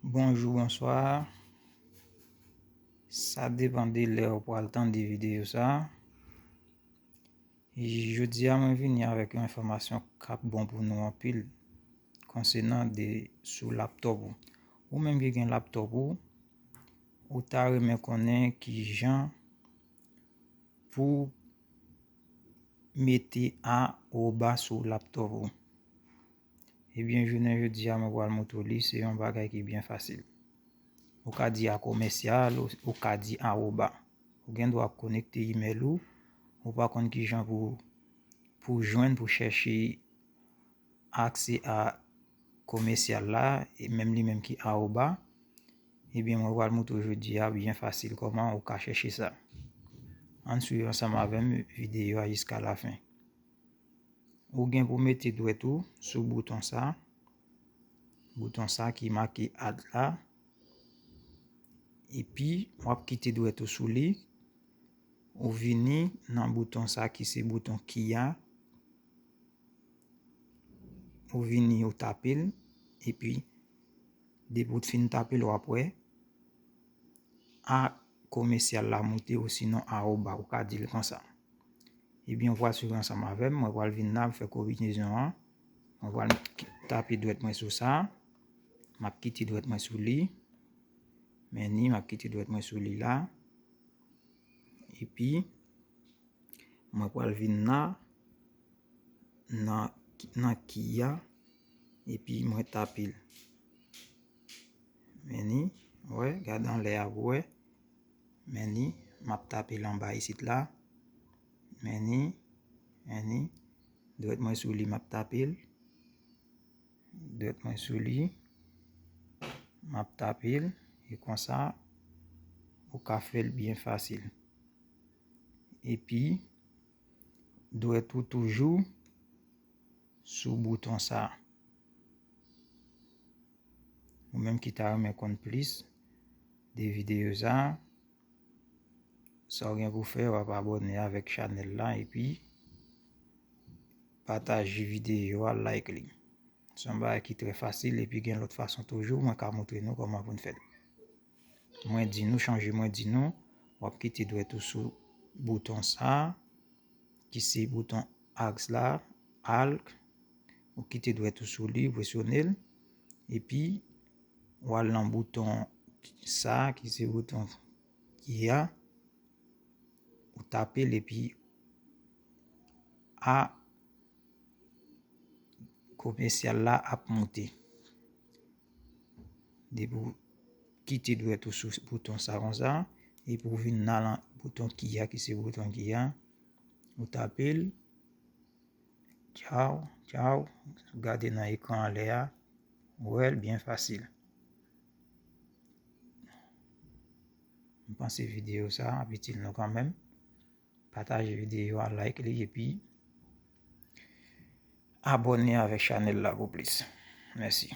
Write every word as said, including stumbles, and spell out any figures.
Bonjou, bonswa. Sa depann de lè ou pral tande videyo sa. Jodi a, mwen vini avèk yon enfòmasyon k ap bon pou nou anpil konsènan de sou laptòp ou. Ou menm ki gen laptòp ou, ou ta renmen konnen kijan pou mete awoba sou laptòp ou. Ebyen, jounen jodi a, mwen pral montre w li, se yon bagay ki byen fasil. Ou ka di a komèsyal, ou, ou ka di awoba. Ou gen dwa konekte imèl ou, ou pa konn kijan pou, pou jwenn, pou chèche aksè a komèsyal la, e menm li menm ki awoba. Ebyen, mwen pral montre w jodi a byen fasil kòman ou ka chèche sa. Ann swiv ansanm avè m videyo a jiska lafen. Ou gen pou mete dwèt ou sou bouton sa, bouton sa ki make add la, epi w ap kite dwèt ou sou li, ou vini nan bouton sa ki se bouton ki a, ou vini ou tape l, epi depi w fin tape l, w ap wè a komèsyal la moute, osinon awoba, ou ka di l konsa. Ebyen, ou pral swiv ansanm avè m, mwen pral vin la, fè konbinezon an. Mwen pral ki-, tape dwèt mwen sou sa. M ap kite dwèt mwen sou li. Men ni, m ap kite dwèt mwen sou li la. Epi, mwen pral vin la, nan, nan ki a, epi mwen tape l. Men ni, wè, gade anlè a pou wè. Men ni, m ap tape l anba isit la. Men ni, men ni, dwèt mwen sou li, m ap tape l. Dwèt mwen sou li, m ap tape l, e konsa, ou ka fè l byen fasil. Epi, dwèt ou toujou sou bouton sa. Ou menm ki ta renmen konn plis de videyo sa, sa w gen pou fè, w ap abòne avèk chanèl la, epi pataje videyo a, like li. Se yon bagay ki trè fasil, epi gen lòt fason toujou, mwen ka montre nou kòman pou n fè l. Mwen di nou, chanje mwen di nou, w ap kite dwèt ou sou bouton sa, ki se bouton axe la, alt, ou kite dwèt ou sou li, ou presyone l, epi w al nan bouton sa, ki se bouton ki a, ou tape l, epi a komèsyal la ap moute. Depi w kite dwèt ou sou bouton sa konsa, epi w vin nan bouton ki a, ki se bouton ki a, ou tape l, tchaw, tchaw, gade nan ekran anlè a, ou wè l byen fasil. M panse videyo sa ap itil nou kanmenm. Pataje videyo a, like li, epi abòne avèk chanèl la pou plis. Mèsi.